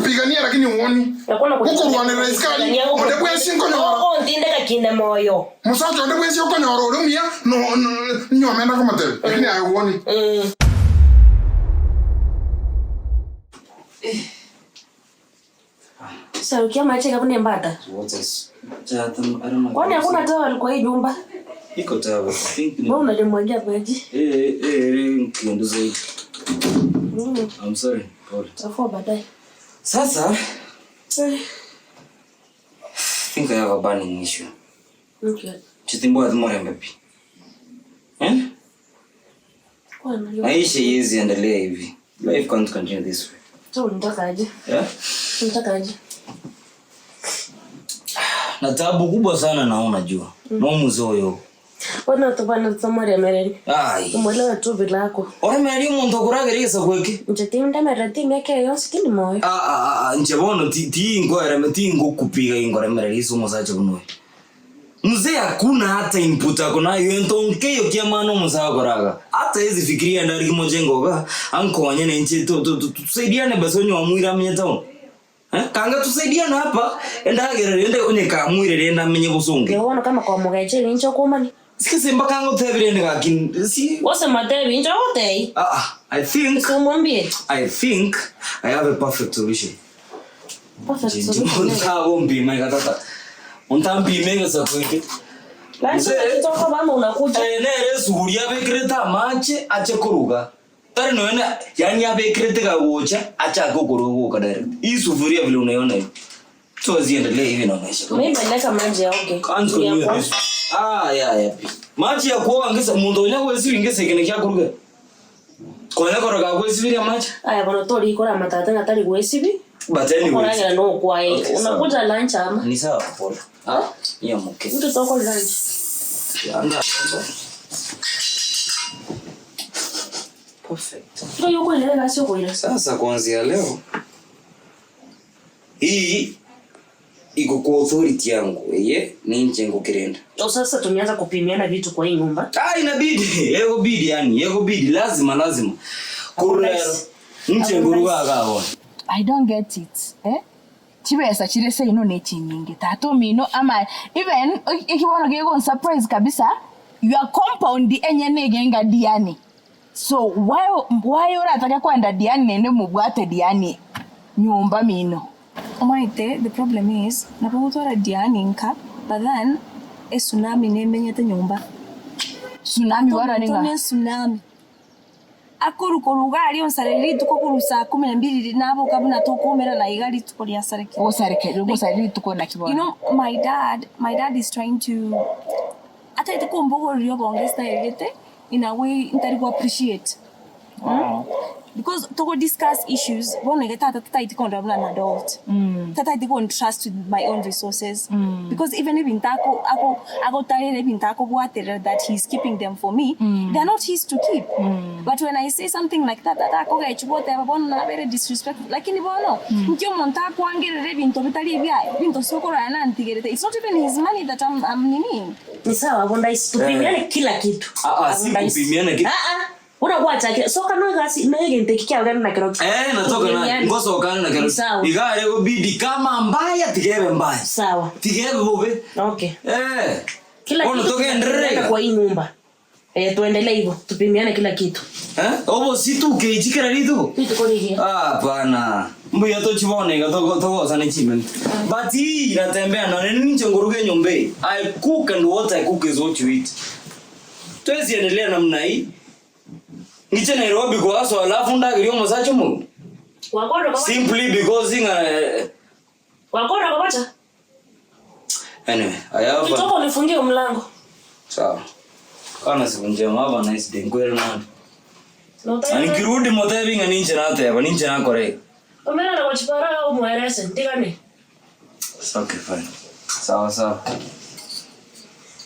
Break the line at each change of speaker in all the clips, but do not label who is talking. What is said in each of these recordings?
Ogompigania lakini uoni. Gokorwanerera isiko aria, onde bwensi nkonyora.
Ogontindeka kinde moyo.
Mosacha onde bwensi okonyora ore omuya, no, no, nyuome ndakomotebia, lakini aye uoni.
Saukia amache iga buna embata. Kwani hakuna towel kwa hii nyumba?
Iko towel. I think ni
Wewe unalimwagia maji.
eh eh eh kendo zaidi. I'm sorry. Pole.
Tafua baadaye.
Sasa
Eh,
I think I have a burning issue.
Okay.
Chitimbwa morembe pi. Eh?
Kwa nini?
Maisha iwezi endelea hivi. Life can't continue this way.
Sasa unataka aje?
Yeah?
Unataka aje?
Na tabu kubwa sana naona jua. Mm. No muzoyo.
Wana tubana tsomoremereri.
Ai.
Umwelewe tu vilako.
Oremereria omonto okorageria egesaku eke.
Inche tindemerera timiaka eye yonsi tindi moyo.
Ah, ah, ah, inche bono ti- tinkoereme tingokupiga inkoremereria ase omosacha buna oyo. Mzee hakuna hata input ako nayo ento nkeyo kiamana omosacha akoraga. Hata hezi fikiria ende arige mojengo iga ankonye na inche to- to- to- tusaidiane basi onye omoira amenye town. Eh, kanga tusaidiane hapa endagera rende onye kamoire rende amenye bosongo.
Igo bono kama komogecha inche okomani.
Sikese mpaka ngotebire rende gaki si
Gose motebi inche ogotei.
ah, ah, I think
Ase omwambie.
I think I have a perfect solution.
Perfect solution.
Ntabompima iga tata. Ontampime egesaku eke.
Lunch
Mzee.
ukitoka mama unakuja.
Eh, nere esuguri abekerete amache ache koruga. Tari nonya na yaani abekerete kagocha achake okoruga goka direct. Hii sufuria vile unaiona hivi. So ziendelee hivi na maisha.
Mimi naweka maji yaoge.
Can't continue this. Ah, yeah, yeah. Machi ya kuoga ngesa mundu onya gwesibi ngesa ekene kia kuruga. Konya koroga gwesibiria machi.
Aya bono tori ikora matata ng'a tari gwesibi.
But anyways.
Okoragera nokwaye.
Okay, sawa.
Unakuja lunch ama?
Ni sawa pole. Ah, ni okay.
Mtu toko lunch.
Anda, anda. Perfect.
Ndio yuko ile gasi okoira.
Sasa kuanzia leo hii iko kwa authority yangu ye ni nje ngukirenda.
O sasa tumeanza kupimiana vitu kwa hii nyumba.
Ah, inabidi yego bidi yani yego bidi lazima lazima kurero nche nguruga gawo
I don't get it. Eh? Chibesa chire seino nechinyinge tata omino ama even ekibono kegon surprise kabisa your compound enyene egenga Diani so why why oratake kwenda Diani nende mobwate Diani nyomba mino
Omanyete the problem is nabo gotwara Diani nka but then etsunami nemenyete nyomba.
Tsunami warane ng'a?
Tone tsunami. Akoruka oruga aria onsareri rituko korwa saa kumi na mbili naboka buna tokomerana iga rituko riasarekire.
Ogosarekeri ogosareri rituko naki
You
bono?
know my dad, my dad is trying to ataete kombogoreria obonge style gete in a way ntari go appreciate. Mm? Because togo discuss issues bono iga tata tataeti kondora buna an adult. Tataeti kon trust with my own resources. Because even ebinto ako ako agotarera ebinto akobwaterera that he's keeping them for me, they're not his to keep. But when I say something like that, tata akogechwa goteba bono nabere disrespectful. Lakini bono, nki omonto akwangerera ebinto bitari ebiaye, ebinto sokorora nantigerete. It's not even his money that I'm, I'm nini.
Ni sawa Abundais, tupimiane
Eh.
kila kitu.
Ah, ah, si
Abundais.
kupimiana kitu.
Ah ah. Buna gwachakire soka no egasi no egento eki kiagenda na kerokio.
Eh, natoka na
Tupimiane.
ngosokana na kero.
Sawa.
Iga yego bidi kama mbaya tigebe mbaya.
Sawa.
Tigebe bobe.
Okay.
Eh.
Kila
Bono
kitu
togenderere
tunapimiana
iga.
kwa hii nyumba. Eh, tuendelee hivyo. Tupimiane kila kitu.
Eh? Obo si tu keichikera rituko.
Rituko rigiya.
Ah, hapana. Mbuya tochibona iga togo togosana chimeni. But hii inatembea na nini ninche nguruge nyumba hii. I cook and what I cook is what you eat. Twezi endelea namna hii. Ngiche Nairobi kwa aso alafu ndagiria omosacha omogo.
Wakora kwa
Simply because inga
Wakora kwa bacha.
Anyway, I have a...
Ukitoka unifungie mlango.
Sawa. Kana siku njema, have a nice day. Nkwere nani.
Na
Na
utaenda.
nikirudi motebi ng'a ninche nateba, ninche nakora iga.
Omera na gochipara au muerese, ndigane.
It's okay, fine. Sawa sawa.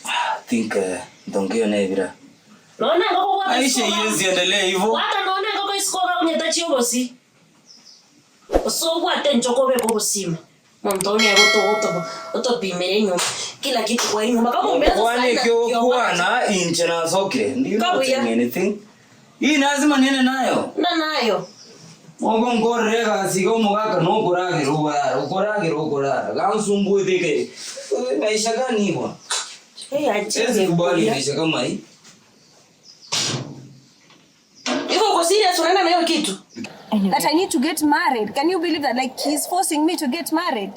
I think uh, ndongeo naye bila.
Naona ngoko kwa
Aisha iwezi endelea hivyo.
Wata naona ngoko isikoga kunyeta chiobosi. Osogwate nchokobe kwa bosima. Montoni ya goto goto otopimere nyumba. Kila kitu kwa hii nyumba. Kama umeanza
Kwani
sasa.
kio inche nasokire. Ndiyo
Kabuya.
anything. Hii lazima niende nayo.
Na nayo.
Mogonkorera egasi iga omogaka nokoragera oborara, okoragera okorara, gansumbuete eke maisha gani igo? Siwezi kubali maisha kama hii.
Hivyo uko serious unaenda na hiyo kitu?
That I need to get married. Can you believe that? Like he's forcing me to get married.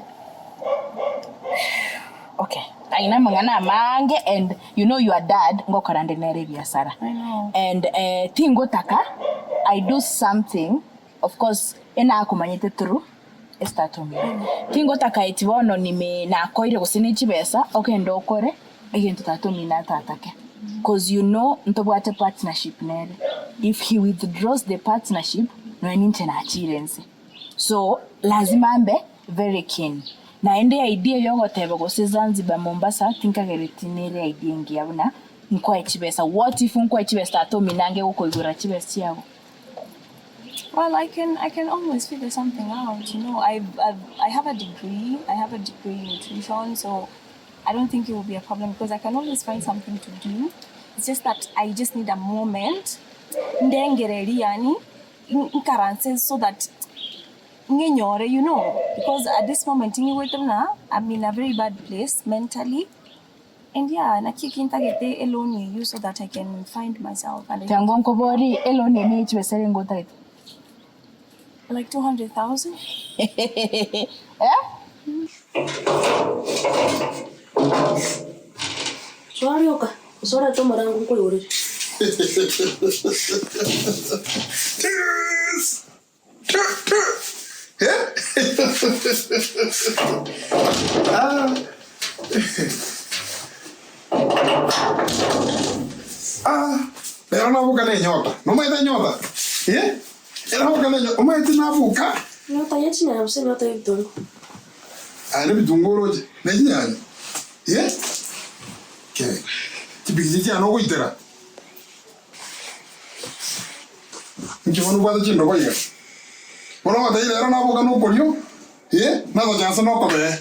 Okay. Aina amang'ana amange and you know your dad ngokora nde nere ebiasara.
I know.
And eh, tingotaka I do something of course enakomanyete through estata omino. Tingotaka eti bono nime nakoire gose ne chibesa okende okore egento tata omino atatake. Cause you know ntobwate partnership nere. If he withdraws the partnership nonya ninche nachire nse. So lazima mbe very keen. Naende idea yogoteba gose Zanzibar Mombasa tinkagereti nere idea engiya buna nkoe chibesa. What if nkoe chibesa tata omino ange gokoigorera chibesa chiago?
Well, I can I can always figure something out. You know, I've, I've I have a degree. I have a degree in nutrition, so I don't think it will be a problem because I can always find something to do. It's just that I just need a moment. Ndengereri yani nkaranse so that ng'enyore, you know, because at this moment ng'igwete buna I'm in a very bad place mentally. And yeah, naki ekintagete eloan eyio so that I can find myself and I
Tiango nkobori eloan eye neye chibesa erenge otagete?
Like 200,000.
Eh?
Soa rioka, gose orete omorango nkoigorere.
Cheers! Eh? Ah. Ah, rero naboka na enyota. Nomaete enyota? Eh? Ere naboka na enyota. Omaete naboka?
Enyota ye chinyanya gose enyota y'ebitunguo?
Aye nebitunguo oroche, ne chinyanya. Eh? Kei. Chipigichi chiane ogoitera. Inki bono obwate chindobo iga? Bono ogotebia rero naboka nokorio, eh, natoche ase nokobee.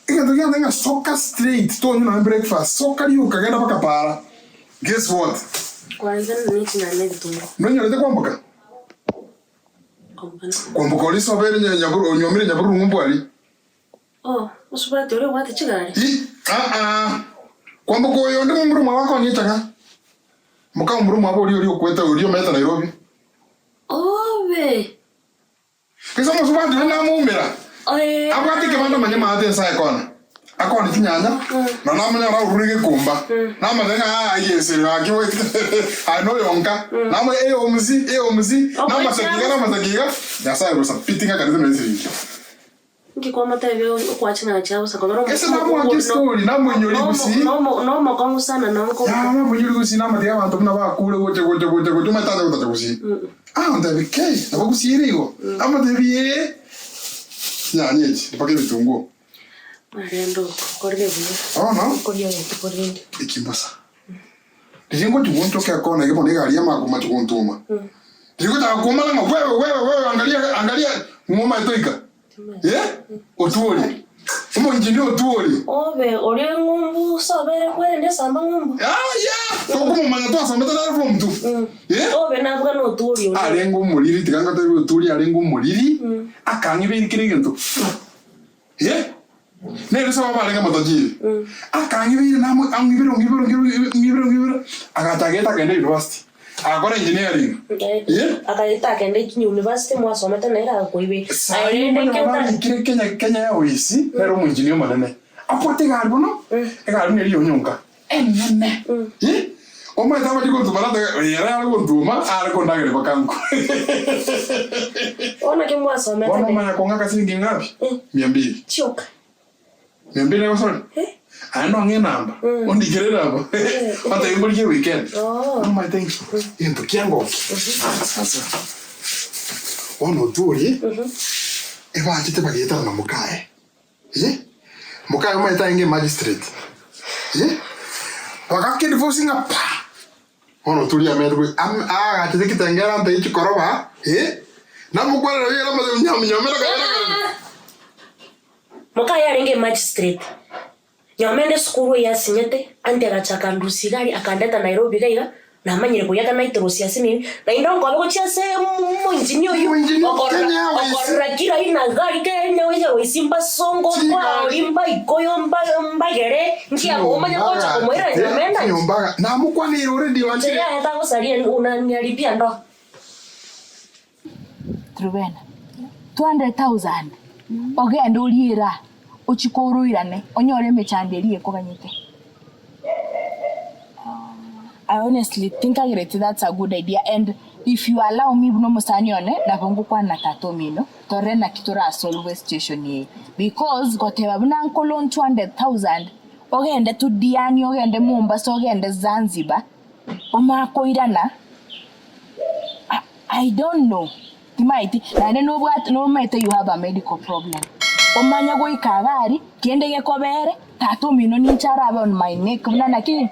Egento giante ng'a soka straight tonywa nonye breakfast, soka rioka genda mpaka para. Guess what?
Kwanza ne chinyanya na ebitunguo.
Nonyorete kwamboka?
Kwamboka na.
Kwamboka oria ase obere nyaburu onyuomire nyabururu ng'umbu aria.
Oh, mosubati oria obwate chigari?
I, aa, kwamboka oyo onde momura omwabo akonya echang'a. Moka omura omwabo oria oria okwete oria omete Nairobi.
Obe!
Gese omosubati oria namoumera,
Oe!
abwate ekebanda manya maate ense aye kona. Akone chinyanya, na namonyora aurure gekumba. Namanya ng'a aa eyeseri gaki aye noyonka. Namoe eyomusi, eyomusi, namasaki iga, namasaki iga, Nyasaye bosa pi ting'akanete nonya esiringi.
Inki kwamotebia okoa ching'ana chia bosa kobera
Ese namoake estori, namoinyori gusii.
Nomokong'u sana nonko.
Yaya namoinyori gusii namatiga abanto buna bakure gocha gocha gocha gocha omanyete acha gotacha gusii. Ah ontebi kei nabo gusii ere igo? Amotebi ee. Chinyanya echi mpaka ebitunguo.
Marende okorire buya.
Bono
Okoria rituko rinde.
eki mbosa. Riria ngochia gonchoka ekona eye bono egari y'amagomachi gontoma. Riria ngochaka komana ng'a wewe wewe wewe angalia angalia ng'o omanyete oika. Eh? Otuorie. Omoinjinia otuorie.
Obe oria eng'umbu sobere kwerende esamba ng'umbu.
Yaya! Tokomomanya twasomete nere form two. Eh?
Obe nabuga notuorie oria.
Arenge omoriri tiga ngotebi otuorie arenge omoriri, akang'iberia kera egento. Eh? Nere sababu arenge omotajiri. Akang'ibeire namo ang'ibere ong'ibere ong'ibere ong'ibere ong'ibere agacha ageta akagenda university. Agakora engineering. Eh?
Akaeta akenda university mwasomete nere agakoiberia.
Sahi
Aye rende
omanye
ekero
bono
otari
arikire Kenya Kenya Airways nere omoengineer omonene. Abwate egari bono, egari neri yonyonka enene. Eh? Omanyete agochia gontuma nataka ere are gontuma are kondageria mpaka nkwe.
Bono ki mwasomete
Bono
nere?
omanya kong'aka siringi ngapi? Mia mbili.
Chioka.
Mia mbili egosori?
Eh?
Aye nong'e enamba, ondikere enamba. Ontebi mborigie weekend.
Oh.
Nomanyete inki? Egento kiangokia. Sasa, bono otuorie, ebachete bagaetana na mokaye. Eh? Mokaye omanyete arenge emagistrate. Eh? Bagakedivorce ng'a pa! Bono otuorie amete bwe- am- aagachete ekitengere antebie chikoroba, eh? Namokwanera buya namotebia nyam- nyomera kabere kabere.
Mokaye arenge emagistrate. Nyomende esukuru eyio asinyete, anti agachaka andusia iga aria akandeta Nairobi iga iga. Namanyire koyaka naitorosia ase nini, naende onkobe gochia ase omoengineer oyio,
Omoengineer
okorora
Kenya Airways.
okorora kira aina gari Kenya Airways mbasongo
Chigari.
mbaori mbaikoyo mba mbagere, nkiakomanya gocha komoira nyomba enda inche.
Chinyomba namokwanire already
Inche
wanchire.
yaya tagosaria unaniharibia ndoa.
Truvena, 200,000 ogende orie era ochie koroirane onyore emechando eria ekoganyete. I honestly think agereti that's a good idea and if you allow me buna omosani one nabo ngokwana na tata omino torore naki tora solve esituation eye because goteba buna nko loan 200,000 ogende to Diani ogende Mombasa ogende Zanzibar omanye koirana I don't know timaeti naende nobwate nomanyete you have a medical problem omanye goika iga aria kende gekobere tata omino ninche arabe on my neck buna naki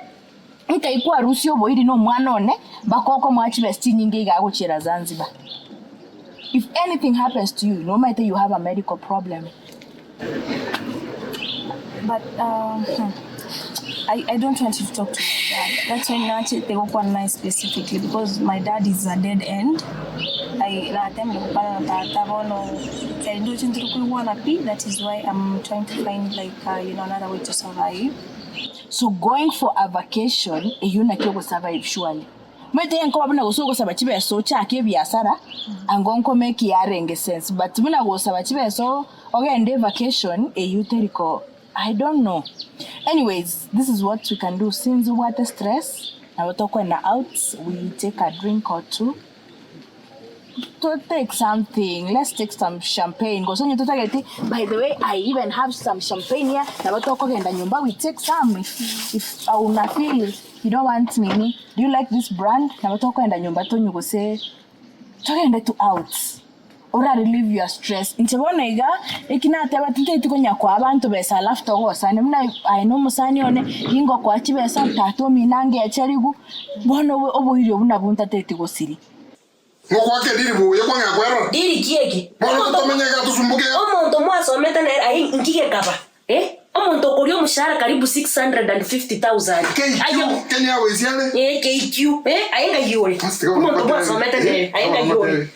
nkai kwarusia oboiri na omwana one mpaka okomoa chibesa chinyinge iga agochiera Zanzibar. If anything happens to you nomanyete you have a medical problem.
But um, I, I don't want you to talk to my dad. That's why nachete gokwana naye specifically because my dad is a dead end. I natemire gokwana na tata bono tari ndoche ntiri koigwana pi. That is why I'm trying to find like uh, you know another way to survive.
So going for a vacation eyio naki ogosurvive surely. Omanyete enkoba buna gose ogosaba chibesa ochake ebiasara ango nkome eki yarenge sense but buna gosaba chibesa ogende evacation eyio teri ko I don't know. Anyways this is what we can do since obwate stress nabo tokoenda out we take a drink or two to take something let's take some champagne gose onye totageti by the way I even have some champagne here nabo tokogenda nyomba we take some if, if una feel you don't want nini do you like this brand nabo tokogenda nyomba tonywe gose togende to out ora relieve your stress inche bono iga eki nateba tintageti konya koa abanto besa alafu togosane buna aye na omosani one ningokoa chibesa tata omino angecheriwu bono oboiri obwo nabwo ntatageti gosiria.
Ngogoaka ediri buya kwang'ea kwerora.
Diri ki eke?
Bono totomenye iga tosumboke iga.
Omonto mwasomete nere aye inki gekaba eh? Omonto okoria omoshahara karibu 650,000
KQ,
aye
Kenya Airways yare.
eh KQ eh aye ng'ai ore? Omonto mwasomete nere aye ng'ai ore?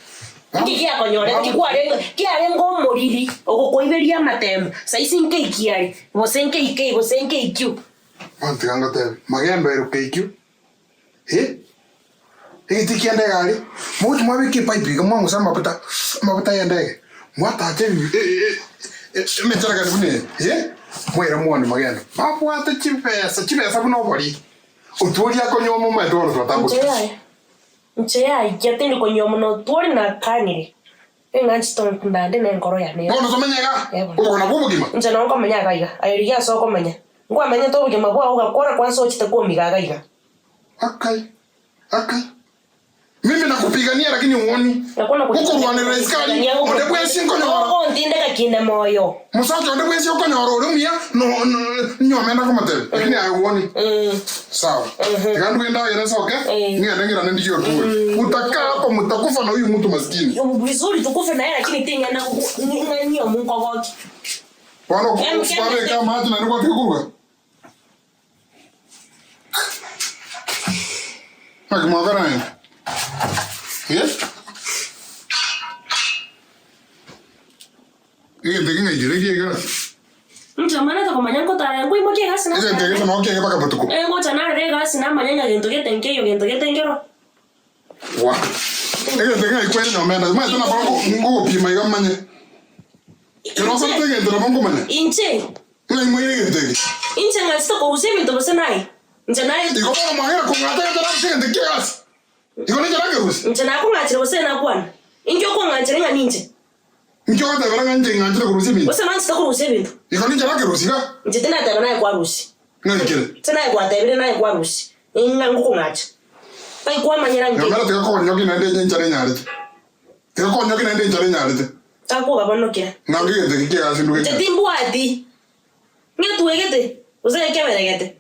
Inki giakonyorete ki kwarenge kiarenge omoriri ogokoiberia amatemo saisi nkeiki are gose nkeikei gose nkeikq.
Bono tiga ngotebe, magendo ere KQ. Eh, egetii kia endege aria, mogochia mwabeka epipe iga mwang'usa amafuta, amafuta ya endege, mwatacha ebi- e- e- e- emecherekani buna eye, eh, mwaira mwane magendo. Babwate chibesa, chibesa buna obori, otworia akonywa omomaete bono
Inche
twatambokire.
yaya, inche yaya tindi konywa mono otwori nakanire, eng'anchi ndande na enkoro yane ere.
Bono tomenye iga,
Eh bono.
obogima nabwo obogima.
Inche nabo nkomenya iga iga, aye rigia ase okomenya, nkwamenyete obogima bwao ogakora kwansa ochete komiga iga iga.
Akai, akai. Mimi nakupigania lakini huoni. Gokorwanerera isiko aria, onde bwensi nkonyora.
Ogontindeka kinde moyo.
Mosacha onde bwensi okonyora ore omuya, no, no, nyuome ndakomotebia, lakini aye huoni. Sawa. Tiga nduge endagera esoke, ng'ende ng'irane ndigie otwore. Utakaa hapa mtakufa na huyu mtu maskini.
Vizuri tukufe naye lakini ting'enda ng'ani omonkogoki.
Bono kwabeka amache naende gwatiga koruga. Naki mwakora naende? Eh? Egento eke ng'ai kere ki'egasi?
Inche omanyete komanya nkotara nkoimokia egasi na
Egento eke noo kiaye mpaka botuko.
Eh, ngocha narere egasi namanya ng'a gento gete nkeiyo gento gete nkero.
Wa. Egento eke ng'ai kwere nyomba ende. Omanyete nabo ngogopima iga manye. Ekero okorete egento nabo nkomanya.
Inche.
Ng'ai moire egento eke?
Inche ng'achete korusia ebinto gose naye. Inche naye.
Igo bono mwang'ira kong'ata egento narusie egento ki'egasi. Igo ninche nakerusia.
Inche nakong'achire gose nakwana. Inki okong'achera ng'a ninche?
Inki ogotebera ng'a inche ng'anchire korusia ebinto?
Gose nonchete korusia ebinto?
Igo ninche nakerusia iga.
Inche tinateba naye kwarusia.
Ng'ai kere?
Inche naye gwatebire naye kwarusia. Ng'a ngokong'acha. Tai kwamanyera nki?
Nyomera tiga konyokia naende enchara enyarete. Tiga konyokia naende enchara enyarete.
Takobabonokera.
Ng'ange egento eke ki'egasi nduge
Inche
enyarete.
timbwati ng'etwegete, gose ngekeberegete.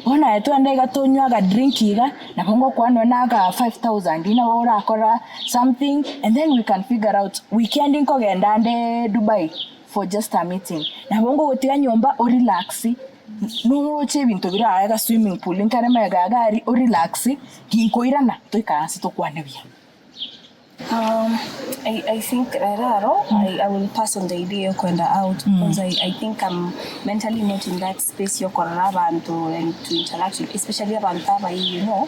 Bono aye twende iga tonywe aga drink iga, nabo ngokwana nonya na aka 5000 nabo orakora something and then we can figure out. Weekend nkogenda nde Dubai for just a meeting, nabo ngogotiga nyomba o relax. Noroche ebinto bire aa iga swimming pool nkare magega iga aria o relax, ginkoirana toikaranse tokwane buya.
I, I think rero aro I, I will pass on the idea yokoenda out because I, I think I'm mentally not in that space yokorora abanto and to interact with especially abanto abayi you know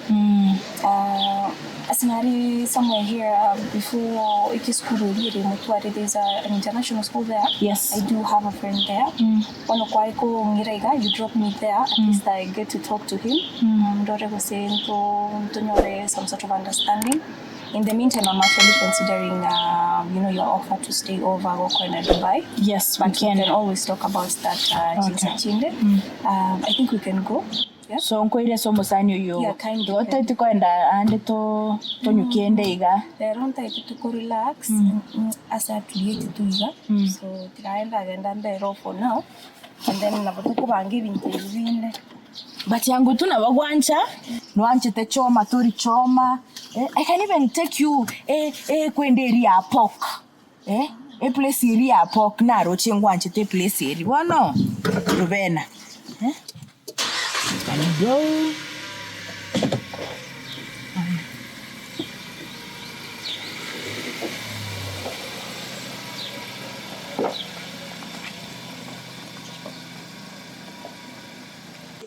uh, ase nare somewhere here uh, before ekesukuru eria ere motware there's a, an international school there
Yes.
I do have a friend there bono kwaye kong'ira iga you drop me there at least I get to talk to him ndore gose nto ntonyore some sort of understanding In the meantime I'm actually considering uh, you know your offer to stay over gokoenda Dubai.
Yes, we
But we
can.
can always talk about that uh,
Okay.
chinsa chinde. I think we can go. Yeah.
So nkoire ase omosani oyo
Yeah, kindly.
igo toeti koenda ande to tonyukie ende iga.
Rero ntaete tuko relax mm, ase atuliete tu iga so tiraenda genda mbere for now and then nabo tokobanga ebinto ebi binde.
But yango tu nabo gwancha, nwanchete choma tori choma, eh, I can even take you eh, eh, kwenda eria ya pork, eh, eplace eria ya pork naroche ngwanchete eplace eria bono, Rubena, eh, can go.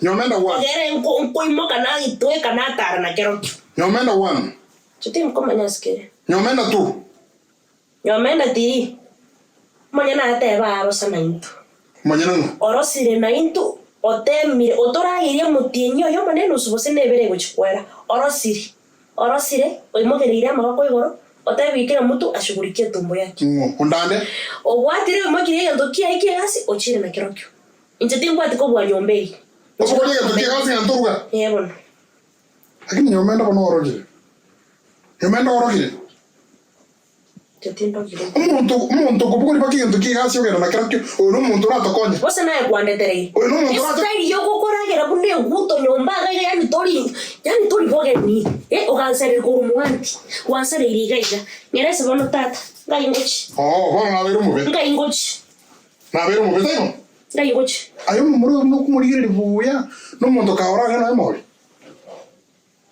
Nyomenda one.
Ogere nko- nkoimoka naitweka natara na kerokio.
Nyomenda one.
Chitinkomanya ase
Nyomenda two.
Nyomenda tiri, omonyene agateba arosa naintwe.
Omonyene ng'o?
Orosire naintwe, otemire, otorageire omotienyi oyomo na enusu gose na ebere egochia kwera, orosire, orosire, oimokereire amaboko igoro, otebirie kera omonto ashughulikie etumbo yake.
Ng'o? Ondande?
Obwatire oimokirie egento kiaye kia egasi, ochire nakerokio. Inche timbwati kobua nyomba eye.
Obogorie egento kia egasi ng'a ntoruga?
Ee bono.
Lakini nyomenda bono orogire. Nyomenda orogire.
Inche tindogire.
Omonto omonto okobogoria mpaka egento kia egasi ogenda na kerokio, oyo nomonto oratokonye.
Gose naye kwandetereire.
Oyo nomonto orache.
Estyle yogokoragera buna eguto nyomba iga iga yaani tori yaani tori bogeni eh ogansereria korwa omwanti, gwansereirie iga iga. Nyerese bono tata, ngai ngochie.
Oo, bono nabeire omobe.
Ngai ngochie.
Nabeire omobe, taibo?
Ngai gochia.
Aye omomura oyo buna okomorigereria buya, nomonto kaye orang'e nonya more,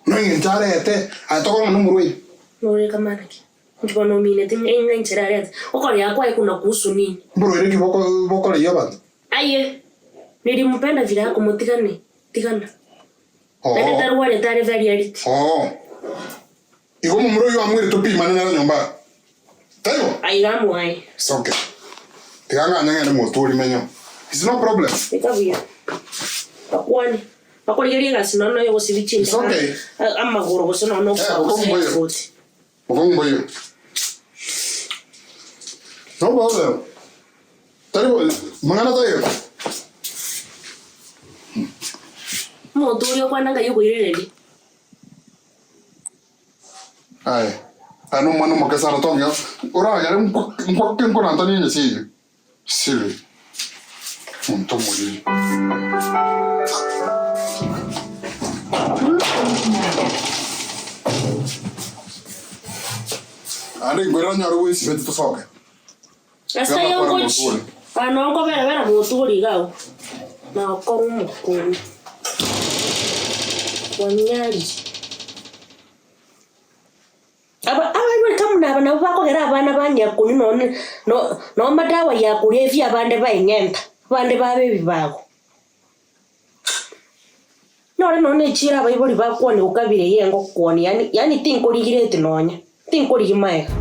neng'encho arete, aye tokore ng'a nomorwaire.
Norore kamana ki? Inki bono omineti ng'a inchera arete? Okorea kwaye kuna kuhusu nini?
Mborwaire ki boko bokoreyia abanto?
Aye, nilimpenda vile ako motigane, tigana. Naende
Oo.
tarwarete are very healthy.
Oo. Igo omomura oyio amoire topimane nere nyomba. Taibo?
Aiga amoaye.
It's okay. Tiga ng'anye ng'ende motwe rimenyo. It's no problem.
Eka buya. Bakwane. Bakorigerie egasi nonya noyo gosibi
It's
chinchera
okay.
amagoro gose nonya
Eh,
okoa gose
okong'u mboyo.
efoti.
Okong'u mboyo. No problem. Tari bo, mang'ana taiyo.
Omonto oria okwana ng'ai okoirereria.
Aye, aye nomwana omoke sana tong'ea oragere nkwake nkorantanie enyasi eyio. Silly. Monto omoriri. Naende nkoirana nyore bwesibeti tosoke.
Ase
Tiga
ayio
nakwana
ngochia,
motwore.
bono nkobera-bera motwori iga agwo, na gokora omokungu. Wanyarire. Aba abaibori buna aba nabwo bakogera abana ba nyakoni nonye no no madawa ya kulevya abande baeng'enta, abande babe ebibago. Nore nonye echiro abaibori bakwania gokabira eye ngokuonia yaani yaani tinkorigireti nonya, tinkorigia maega.